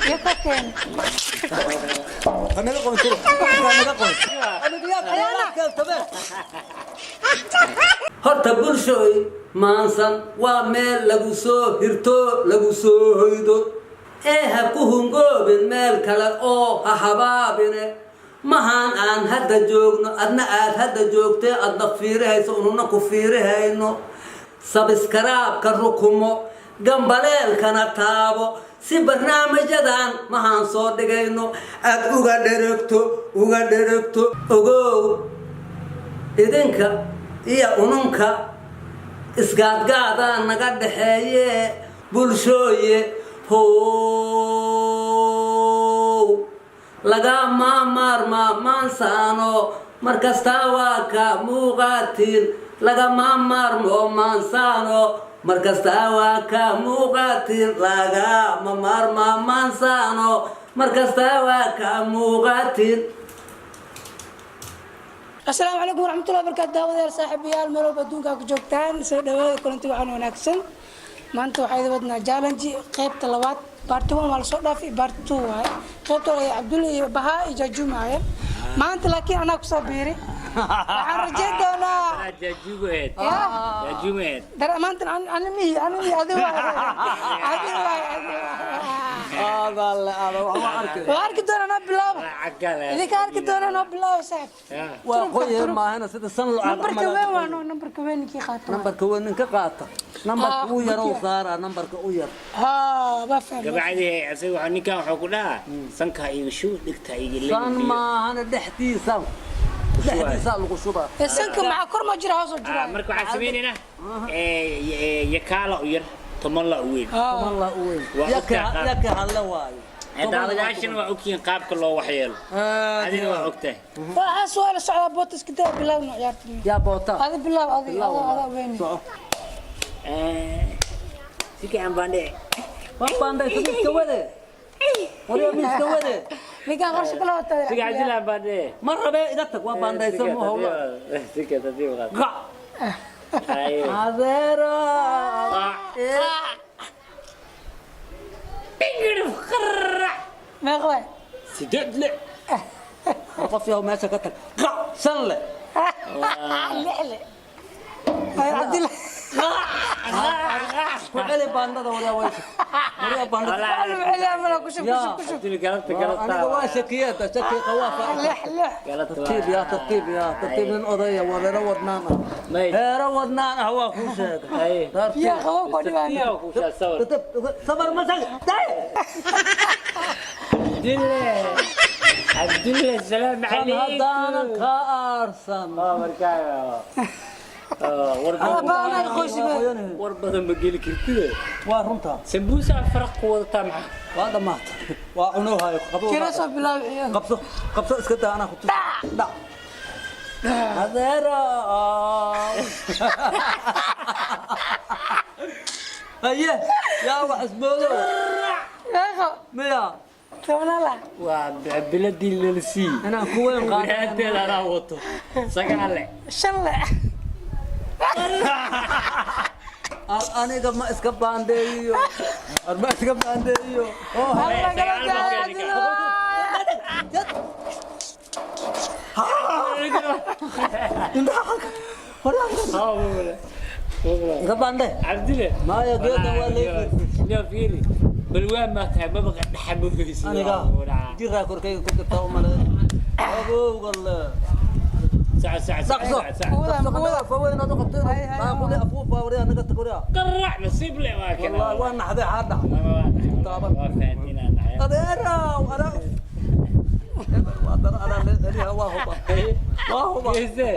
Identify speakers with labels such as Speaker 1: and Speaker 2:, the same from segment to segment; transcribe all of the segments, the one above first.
Speaker 1: Iyo ka keen.
Speaker 2: Anaga qaban tiro. Anaga qaban. Aniga yaa kale.
Speaker 3: Horta bulshooy, maansan waa meel lagu soo hirto, lagu soo hoydo, ee ha ku hungoobin meel kale oo ha habaabine. Mahaan aan hadda joogno, adna aad hadda joogtee, adna fiirihayso, ununa ku fiirihayno. Subscribe-ka rukumo, gambaleelkana taabo, si barnaamijyadan mahaan soo dhigayno aad uga dheregto, uga dheregto. Ogow, idinka iyo ununka isgaadgaadaa naga dhaxeeye. Bulshooye how lagama maarmaa maansaano, markastaa waa ka muuqaatiin. Lagama maarmo maansaano, markastaa waa ka muuqaatiin. Lagama maarmaa maansaano, markastaa waa ka muuqaatiin.
Speaker 1: Asalaamu calaykum waraxmatullahi barakaatu. Daawadayaal, saaxiibayaal, meel walba adduunka ku joogtaan, soo dhawaada. Kulanti waxaan wanaagsan. Maanta waxaa idin wadnaa challenge qaybta labaad. Part one waa lasoo dhaafay, part two waaye. Qaybta hore Cabdulla iyo Bahaa iyo Jaajuuma ahaayeen. Maanta laakiin anaa kusoo biiri. Waxaan rajayn doonaa
Speaker 4: Jaajuumeed.
Speaker 1: Maanta animihi animihi, adi waay, adi waay, adi
Speaker 2: Aadaale aada wax ma arkay.
Speaker 1: waa arki doonaa. Noo bilaaba idinka, arki doonaa. Noo bilaaba, saaxib.
Speaker 2: Waa qoyee maahana sida san lo.
Speaker 1: Nambarka weyn waa no, nambarka weyn ninkii qaato.
Speaker 2: Nambarka weyn ninka qaata, nambarka u yar oo saara, nambarka u yar.
Speaker 1: Haa, waa fahmay.
Speaker 4: Gabacdii asaga waxaa ninkan waxuu ku dhahaa sanka iga shuu dhigta iga.
Speaker 2: San maahana, dhexdiisa, dhexdiisa lagu shubaa.
Speaker 1: Ee sanka maxaa kor ma jira, hoos oo jira?
Speaker 4: Marka waxaan sameynaynaa yakaala u yar, toban la u weyn.
Speaker 2: Toban la u weyn.
Speaker 4: Waa
Speaker 2: yaka
Speaker 4: ogtahay qaab.
Speaker 2: Yaka hadla waayo.
Speaker 4: Daawadayaashana waa ogyihiin qaabka loo waxyeelo, adina waa ogtahay.
Speaker 1: Waxaas waa la socdaa. Boota iska daa, bilaawno ciyaarta.
Speaker 2: Yaa boota?
Speaker 1: Adi bilaab, adi ada weyn.
Speaker 2: Soco.
Speaker 4: Si fiican baan dhici.
Speaker 2: Waa baandaysa miska wade, waryaa miska wade.
Speaker 1: Ninkaan qorshe kala wataa.
Speaker 4: Si fiican jilaan baan dhici.
Speaker 2: Ma rabee, iga tag, waa baandaysa mu hawlo.
Speaker 4: Si ka tartiib qaad.
Speaker 2: Qac.
Speaker 4: Haye.
Speaker 2: Adeero.
Speaker 4: Bingir qarrac.
Speaker 1: Meeq waay?
Speaker 4: Sideed le.
Speaker 2: Qof yahow, meesha ka tag. Qac, shan le.
Speaker 1: Lixle ay Cabdilla.
Speaker 2: Ku celi baandada, waryaa, waysa waryaa baandada.
Speaker 1: Celi amala, ku shub, ku shub, ku shub.
Speaker 4: Abdul galabta galabta.
Speaker 2: Aniga waa shakiyeeda, shaki qawaafa.
Speaker 1: Lix, lix.
Speaker 4: Galabta.
Speaker 2: Tartiib yaa, tartiib yaa, tartiib. Nin odaya waa reero wadnaan ah.
Speaker 4: May.
Speaker 2: Reero wadnaan ah waa kuu sheegay.
Speaker 4: Haye.
Speaker 2: Tartiib.
Speaker 1: Biyaha qabow ku dhibaana.
Speaker 4: Tartiib ku shaa sawir.
Speaker 2: Sabar ma sag day.
Speaker 4: Abdille. Abdille, salaam
Speaker 2: Kan
Speaker 4: calaykum.
Speaker 2: haddaanan ka aarsan.
Speaker 4: Markaa war badan.
Speaker 1: Baana qoysiga.
Speaker 4: War badan ma geli kartid.
Speaker 2: Waa runta.
Speaker 4: Sambuusa faraq ku wadataa maxaa?
Speaker 2: Waa dhammaatay, waa cunuhayo, qabo.
Speaker 1: Kira soo bilaab ciyaar.
Speaker 2: Qabso, qabso, iska daa, anaa ku tus. Dhac, adeero. Haye, yaa wax ismoodo?
Speaker 1: Meeqo?
Speaker 2: Miya?
Speaker 1: Tobanala.
Speaker 4: Waa biladii lalsii.
Speaker 2: Inaan ku weyn qaado.
Speaker 4: Biraanteeda anaa wato. Sagaale.
Speaker 1: Shan le.
Speaker 2: Aniga ma iska baandeeyo, ar ma iska baandeeyo oo
Speaker 1: Alla kala daa, Cabdilla.
Speaker 2: Iska baande.
Speaker 4: Cabdile.
Speaker 2: Maya, geedan waa leeyahay.
Speaker 4: Yaa fiiri. Bal waa ma tahay maba dhaxamooysid.
Speaker 2: Aniga jiraa korkayga ku jirta u maleyn abowga le.
Speaker 4: Sac sac sac.
Speaker 2: Dhaqso.
Speaker 4: Sac.
Speaker 2: Dhaqso, faweyn aad u qabteen baaquli afuufa, waryaa, naga tag, waryaa.
Speaker 4: Qarac nasiib le waa kana.
Speaker 2: Wallahi waa naxday, xaa dhac. Taaban.
Speaker 4: Waa fahantiin naxay.
Speaker 2: Adeerow, anaa waa dara, anaa leeliha, waa huba, waa huba.
Speaker 4: Geese.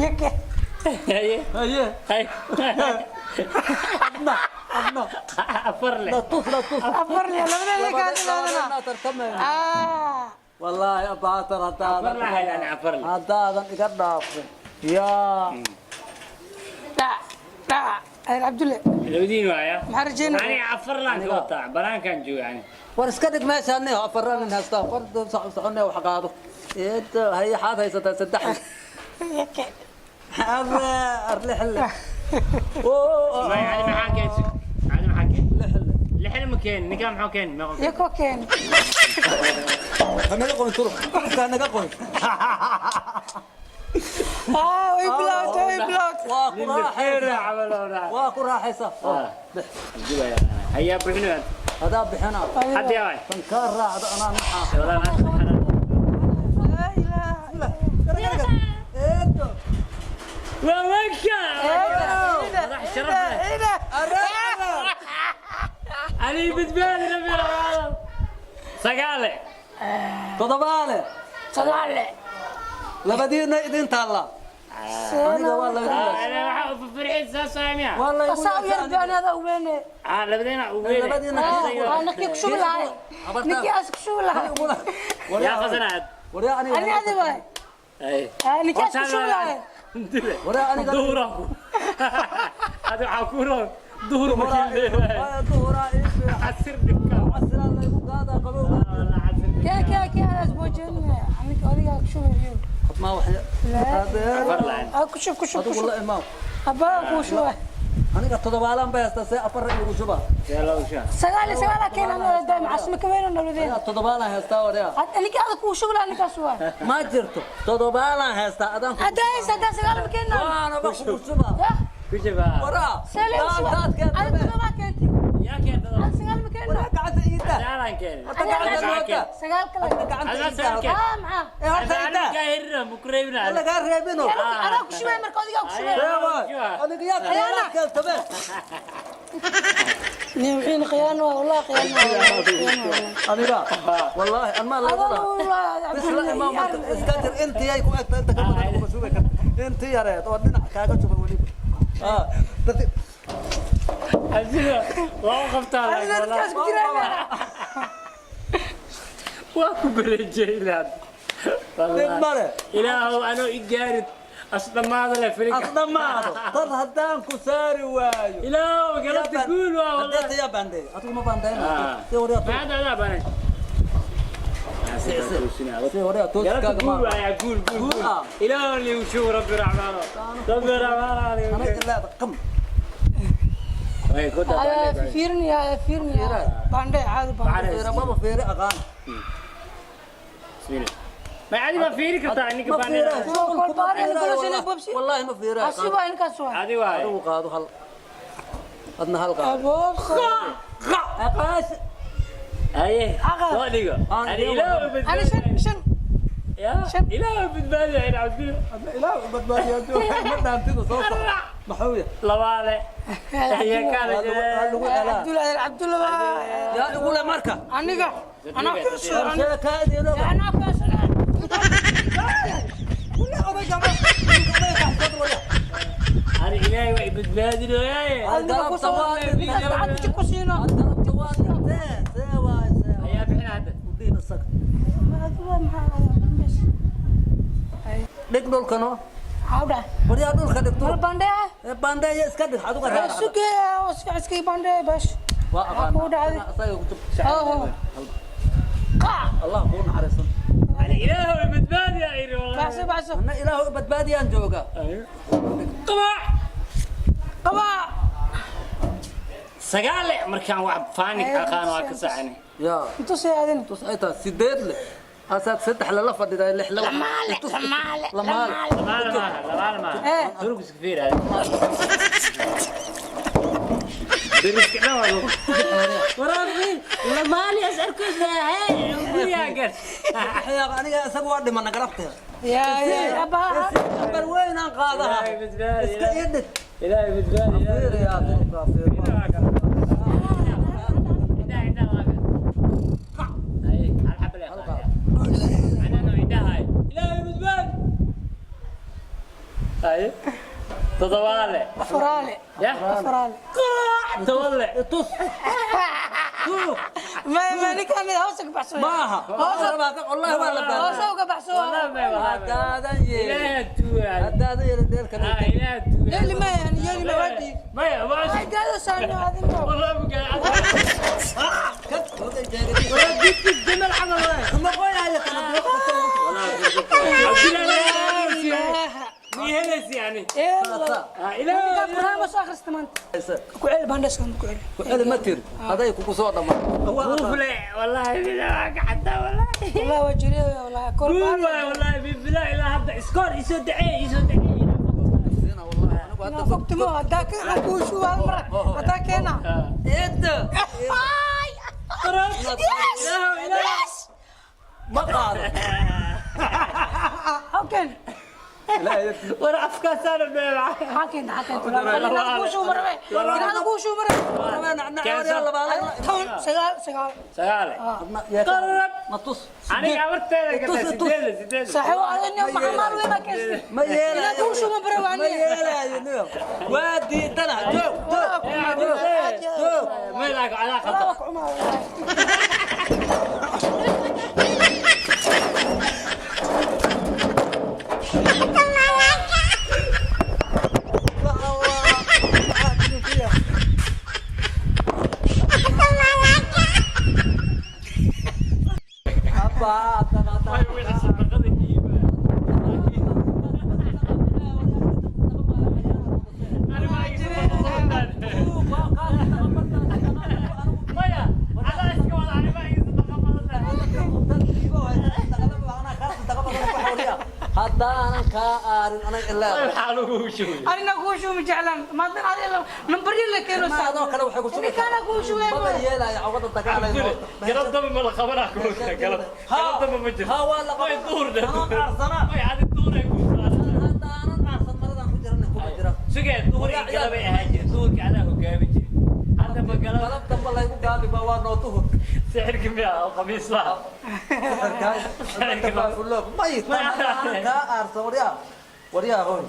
Speaker 1: Yake.
Speaker 4: Haye.
Speaker 2: Haye.
Speaker 4: Hay.
Speaker 2: Adna, adna.
Speaker 4: Afar le.
Speaker 2: La tus, la tus.
Speaker 1: Afar le, labada le kaadi labadana.
Speaker 2: Labadana tartamayna.
Speaker 1: Ah.
Speaker 2: Wallaahi abaatar haddaadan
Speaker 4: Afar la hayaan, afar le.
Speaker 2: Haddaadan iga dhaafin yaa.
Speaker 1: Dhac dhac ay Cabdulle.
Speaker 4: Labadiin waaya.
Speaker 1: Maxaa rajaynaya?
Speaker 4: Ani afar laan ka wataa. Banaankaan jooga ani.
Speaker 2: War iska dhig meesha, aniga afaraan nin haystaa, war soconee, wax qaado. Eed haye, xaad haysataa saddex.
Speaker 1: Yake.
Speaker 2: Adeer, lix le.
Speaker 4: Ma yani maxaa keensi? Yani maxaa keen? keen ninkaan muxuu keen meeqo
Speaker 1: Iyo koo keen.
Speaker 2: Naga qoyn turub. Turubkaa naga qoyn.
Speaker 1: Ah, way bilowtay, way bilowtay.
Speaker 2: Waa ku raaxaysa. Waa ku raaxaysa. Bix.
Speaker 4: Hayaa bixinu
Speaker 2: Hadaa bixina.
Speaker 4: hadda waay
Speaker 2: Tan kaa raacdo anaa naxaa.
Speaker 1: Laa ilaaha illa.
Speaker 2: Eedo.
Speaker 4: Waa wanka
Speaker 1: Ida,
Speaker 4: sharaf leh.
Speaker 1: ida.
Speaker 4: Ali badbaadi rabbi العالم sagaale
Speaker 2: Toddobaale.
Speaker 1: Sagaale.
Speaker 2: Labadiina idin taalla. Aniga waa la igu yeeshay.
Speaker 4: ana waxa u farxid saas saamiya
Speaker 2: Waa la igu
Speaker 1: Asaa u yar
Speaker 2: yeeshay.
Speaker 1: baan adaa u weyne.
Speaker 4: ah labadiina u weyn
Speaker 2: Labadiina
Speaker 1: Ah, ninkii ku shubi lahay. Ninkii as ku shubi lahay.
Speaker 4: yaa qasanaad
Speaker 2: Waryaa aniga.
Speaker 1: Ani adi waay.
Speaker 4: ay
Speaker 1: Ah, ninkii as ku shubi lahay.
Speaker 2: Waryaa aniga.
Speaker 4: duhura hada waxa ku roon duhur markii leeyahay
Speaker 2: Waa duhuraa ii fiican.
Speaker 4: casir dhibka
Speaker 2: Casiraa la igu qaadaa qabowga.
Speaker 1: Kee kee kee adas boojin. Aniga adiga ku shubi.
Speaker 2: Ma wax.
Speaker 4: afar laan
Speaker 1: Ah, ku shub, ku shub, ku
Speaker 2: Adigu
Speaker 1: shub.
Speaker 2: la imaam.
Speaker 1: Abaa ku shubay.
Speaker 2: Aniga toddobaalaan bay haystaa see afar igu shuba.
Speaker 4: yaa loo shaa
Speaker 1: Sagaal iyo sagaal keen anaa daam casma ka weyn nabadeen.
Speaker 2: Aniga toddobaalaan haystaa waryaa.
Speaker 1: Had aniga adag ku shubi lahay ninkaas waay.
Speaker 2: Ma jirto. Toddobaalaan haystaa adaan ku.
Speaker 1: Hadda haysa sagaal ma keenaa.
Speaker 2: Waana ba kugu shuba.
Speaker 1: Yah,
Speaker 4: ku jaba
Speaker 2: Waraa.
Speaker 1: sagaal u shuba.
Speaker 2: Daantaad
Speaker 1: Adiga
Speaker 2: keentay.
Speaker 1: todoba keentay.
Speaker 4: yaa keenta
Speaker 1: Adiga sagaal ma keenaa.
Speaker 2: Waraa gacanta ii daa.
Speaker 4: sagaalan keen
Speaker 2: Horta gacanta noo daa.
Speaker 1: Sagaal kale.
Speaker 2: Horta gacanta
Speaker 4: Adaa
Speaker 2: ii daa.
Speaker 4: sagaal keen.
Speaker 1: Ah, maxaa?
Speaker 2: Ee horta ii daa.
Speaker 4: ka hirna mukreebna
Speaker 2: Lagaa reebino.
Speaker 1: Anaa ku shubay marka adiga ku shubay.
Speaker 2: See waay. Adiga yaa khiyaanaad keentay.
Speaker 1: Nin wixiin khiyaan waa wallahi khiyaan waa. Khiyaan waa.
Speaker 2: Aniga. Wallaahi anmaa la
Speaker 1: Adoo
Speaker 2: igu lahaa.
Speaker 1: wallahi
Speaker 2: Bis la imaam marka iska jir intii ay ku egtay inta ka badan kuma shubi karto. Intii yareed oo dhinac kaaga shuba weliba. Ah, dadki
Speaker 4: asida waa qabtaa
Speaker 1: Adiga dadkaas ku jiraan.
Speaker 4: waa ku bareejeylaad
Speaker 2: dhib male.
Speaker 4: ilaahow anoo i gaarid as dhammaada le filinka
Speaker 2: As dhammaado. Dad haddaan ku saari waayo.
Speaker 4: ilaahow galabta guul waa
Speaker 2: Haddee
Speaker 4: wallahi
Speaker 2: tayaa baandeey. Adigu ma baandeyna. Si waryaa
Speaker 4: maxaad adaa banay
Speaker 2: si waryaa
Speaker 4: galabta
Speaker 2: tooskaaga
Speaker 4: guul
Speaker 2: ma.
Speaker 4: waaya guul guul
Speaker 2: Guul
Speaker 4: guul
Speaker 2: ah.
Speaker 4: ilaahow liigu shub rabbi raxmaano rabbi raxmaano
Speaker 2: Aniga ilaada qam.
Speaker 4: way ku
Speaker 1: Ada fiirniya fiirniya. Baande caadi baande.
Speaker 2: Fiira maba fiiri aqaan.
Speaker 4: bismillah ma caadi ma fiiri kartaa ninka
Speaker 2: Ma
Speaker 4: baanay
Speaker 2: fiira.
Speaker 1: Kol baare kula soo bobsi.
Speaker 2: Wallaahi ma fiira aqaan.
Speaker 1: Asiba inkaas waay.
Speaker 4: caadi waaye
Speaker 2: Adigu qaado hal. Adna hal qaado.
Speaker 1: Aboobsa.
Speaker 2: Aqaash.
Speaker 4: haye
Speaker 1: Aqal.
Speaker 4: soo dhigo
Speaker 2: Aan
Speaker 4: ani
Speaker 2: dhigo.
Speaker 4: ilaahow
Speaker 1: Ani
Speaker 4: badbaadi
Speaker 1: shan shan.
Speaker 4: ya ilaahow badbaadi ayna cabdi
Speaker 2: Adna ilaah u badbaadiyo ma dhaantidu soo soco. Maxuu yahay?
Speaker 4: labaale haye kaale
Speaker 2: Waa lagu helaa.
Speaker 1: Abdullah Abdullah.
Speaker 2: Yaa igu le marka.
Speaker 1: Aniga anaa ku soo
Speaker 2: Sheekaa idiin oga.
Speaker 1: anaa ku soo.
Speaker 2: Kulle odayga ma. Odayga baxsad waya.
Speaker 4: ani ilaahay waa i badbaadinayaaye
Speaker 1: Adiga ku soo gacanta ku siino.
Speaker 2: Galabta waa dhintee. See waay see.
Speaker 4: ayaa bixina hadda
Speaker 2: U dhiib isaga. Dhig dhulkano.
Speaker 1: Hawda.
Speaker 2: Waryaa dhulka dhigto.
Speaker 1: Mal baande ah.
Speaker 2: Ee baandeeya iska dhig adiga raac.
Speaker 1: Suge oo iska baande bash.
Speaker 2: Waa aqaan.
Speaker 1: Ku dhacday.
Speaker 2: Isaga ku tub.
Speaker 1: Oh. Qac.
Speaker 2: Allah kuu naxariisan.
Speaker 4: ani ilaahow i badbaadi aa iri wallahi
Speaker 1: Baxso baxso.
Speaker 2: Anna ilaahu badbaadiyaan joogaa.
Speaker 4: qabac
Speaker 1: Qaba.
Speaker 4: sagaale markaan wax faanig aqaan waa ka sacani
Speaker 2: Yaa.
Speaker 1: Intu soo aadin.
Speaker 2: Tus ay tahay sideed leh. Asaad saddex lala fadhidaa lix laba. Lamaale. Lamaale.
Speaker 4: labaale maaha labaale maaha
Speaker 1: Eh.
Speaker 4: durug iska fiiraay deriska dhan waa lagu waraabi lamaali as arkaysaa hey gurigaa gar
Speaker 2: Yaa aniga isagu waa dhimana galabteeda.
Speaker 1: Ya ya abba.
Speaker 2: Bar weyn aan qaadaha.
Speaker 4: Ilaahay badbaadi,
Speaker 2: Iska ii dhig.
Speaker 4: ilaahay badbaadi
Speaker 2: Fiir yaa dhulka fiir.
Speaker 4: indhaha indhaha waa kan ay hal xabal ee qaada anana indhaha ilaahay badbaadi ay toddobaale
Speaker 1: Afraale.
Speaker 4: ya
Speaker 1: Afraale.
Speaker 4: tobanle
Speaker 2: Tus. Tuug.
Speaker 1: Ma ma ninkaan hoos ka baxso.
Speaker 2: Maaha. Wallahi waa la
Speaker 1: Hoos
Speaker 2: baandeeyay.
Speaker 1: uga baxso.
Speaker 4: والله ما
Speaker 2: Haddaadan yeelin.
Speaker 4: ilaahay tuugaa
Speaker 2: Haddaadan yeelin dheelka
Speaker 4: ah ilaahay tuugaa
Speaker 1: Yeeli ma yani yeeli ma wadi.
Speaker 4: maya ma
Speaker 1: Ay gaado saano adin.
Speaker 4: والله ما
Speaker 2: Kad oday jeegay.
Speaker 4: ولا جبت الجمل عمل
Speaker 2: Ma qoyaayo kana
Speaker 4: عبد الله
Speaker 1: Ilaaha.
Speaker 4: yeelaysi yani.
Speaker 1: Yalla.
Speaker 4: Ilaahay.
Speaker 1: Barnaamij soo akhrista maanta. Ku celi bandhaskan ku celi.
Speaker 2: Ku celi ma tir haday kugu soo dhammaan.
Speaker 4: Buufle wallahi bilaa waa gacanta wallahi.
Speaker 1: Wallahi waa jiray wallahi kor
Speaker 4: Guul waay wallahi bilaa ilaa hadda iskoor isoo dacee isoo dacee.
Speaker 1: Inaa fogtimo hadaa ka aan kuu shubo hal mar hadaa keena.
Speaker 2: Inta
Speaker 1: Yes! Yes!
Speaker 2: ma qaado.
Speaker 1: How can?
Speaker 4: War afkaasaana beelaa.
Speaker 1: Maxaa keenta? Maxaa keenta? Inaan kuu shubo marwe. Inaan kuu shubo marwe. 10 9 9.
Speaker 4: Sagaale.
Speaker 2: Qarab ma tus.
Speaker 4: Aniga abarteeda gataa 8 8.
Speaker 1: Saaxiibo adiga maxaa maal weyn baa keentay.
Speaker 2: Ma yeelayo.
Speaker 1: Inaan kuu shubo marwe
Speaker 2: Ma
Speaker 1: aniga.
Speaker 2: yeelayo niyo. Waa diidana joog joog joog.
Speaker 4: Ma ilaa calaaqa.
Speaker 1: Walaa waa ku xumaa wallahi.
Speaker 2: Haddaanan kaa aarin anaga ilaa
Speaker 1: Anina kuu shubo ma jeclaan. Maadna adiga nambaryo la keeno
Speaker 2: Ma adoo kale waxay ku
Speaker 1: Ninka kana kuu shubay.
Speaker 2: Maba yeelayo cawada dagaalayno.
Speaker 4: Galab dambe ma la qabanaa kuwa galab. Galab dambe ma jiro.
Speaker 2: Ha waa la
Speaker 4: Way duur dhe.
Speaker 2: Anoo qaarsanaa.
Speaker 4: Way adi duur ay ku saaran.
Speaker 2: Haddaanan qaarsan maradan ku jiran kuma jira.
Speaker 4: Sugee duur iyo galab ay ahaan jireen. Duurka adaa hogaami jiray. Hadda ma galab
Speaker 2: Galab dambe laygu gaabi baa waa noo tuhur.
Speaker 4: sixirka miya oo khamiis laha.
Speaker 2: May kaa aarsan waryaa waryaa hooy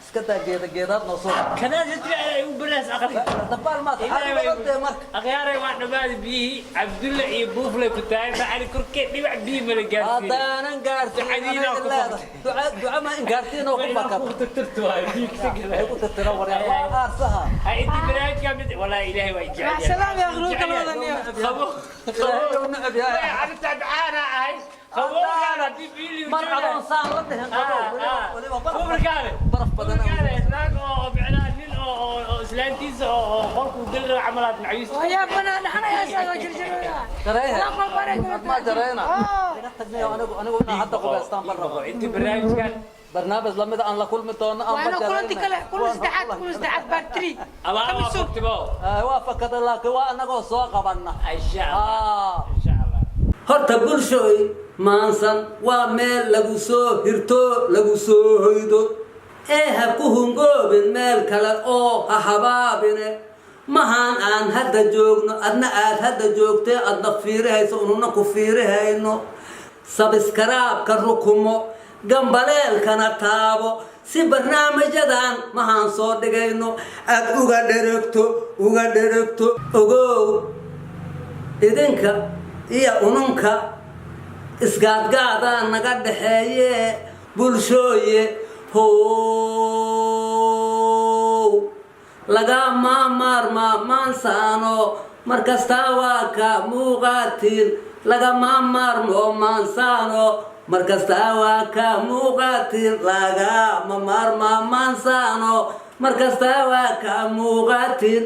Speaker 2: iska daa geeda geedaad noo soo
Speaker 4: Kanaad jidka ay u baraas aqri.
Speaker 2: dabaal maad
Speaker 4: Ilaahay way
Speaker 2: xaaladee marka.
Speaker 4: Akhyaaray waa dhammaada biyihii Cabdulle iyo Buufle ku tahay macali korkee dhibac biyi mala gaarsiin.
Speaker 2: Haddaanan gaarsiin
Speaker 4: Ducadiina ku
Speaker 2: duca duca ma in gaarsiin oo ku bakad
Speaker 4: Tirtirtu waay biyi ka galay.
Speaker 2: ku tirtira waryaa waa aarsaha.
Speaker 4: Ha intii barnaamijka mid wallahi Ilaahay waa jecel yahay.
Speaker 1: Salaam ya akhru kala wadaniyo.
Speaker 4: Qabo.
Speaker 2: Ilaahay uu neceb yahay.
Speaker 4: Way ani tabcaana ahay. Qabowgaan haddii biyi
Speaker 2: Mar adoon saan la dhihin qabow weliba baraf
Speaker 4: Buuflekaale.
Speaker 2: baraf badan.
Speaker 4: Buuflekaale islaan oo micnaha nin oo islaantiisa oo qolku dil raba camalaad macawiista.
Speaker 1: Waya bana dhaxanaya saa jirjiraya.
Speaker 2: Jarayna.
Speaker 1: Walaa qalbana
Speaker 2: Ma jarayna. Iga tagnay anigu anigu inaan hadda qubaystaan bar rabo.
Speaker 4: Intii barnaamijkan
Speaker 2: Barnaamij lamid aan la kulmi doono aan
Speaker 1: Waa inuu kulanti kale kulan saddexaad kulan saddexaad part 3.
Speaker 4: abaar waa fogtibo.
Speaker 2: Waa fakada laakiin waa anagoo soo qabanna.
Speaker 4: Insha Allah. Insha Allah.
Speaker 3: Horta bulshooy maansan waa meel lagu soo hirto lagu soo hoydo ee ha ku hungoobin meel kale oo ha habaabine mahaan aan hadda joogno adna aad hadda joogtee adna fiirihayso ununa ku fiirihayno sabiskaraabka rukumo gambaleelkana taabo si barnaamijyadan mahaan soo dhigayno aad uga dheregto uga dheregto ogow idinka iyo ununka isgaadgaadaa naga dhaxeeye bulshooye how lagama maarmaa maansaano mar kastaa waa ka muuqaatiin lagama maarmo maansaano mar kastaa waa ka muuqaatiin lagama maarmaa maansaano mar kastaa waa ka muuqaatiin.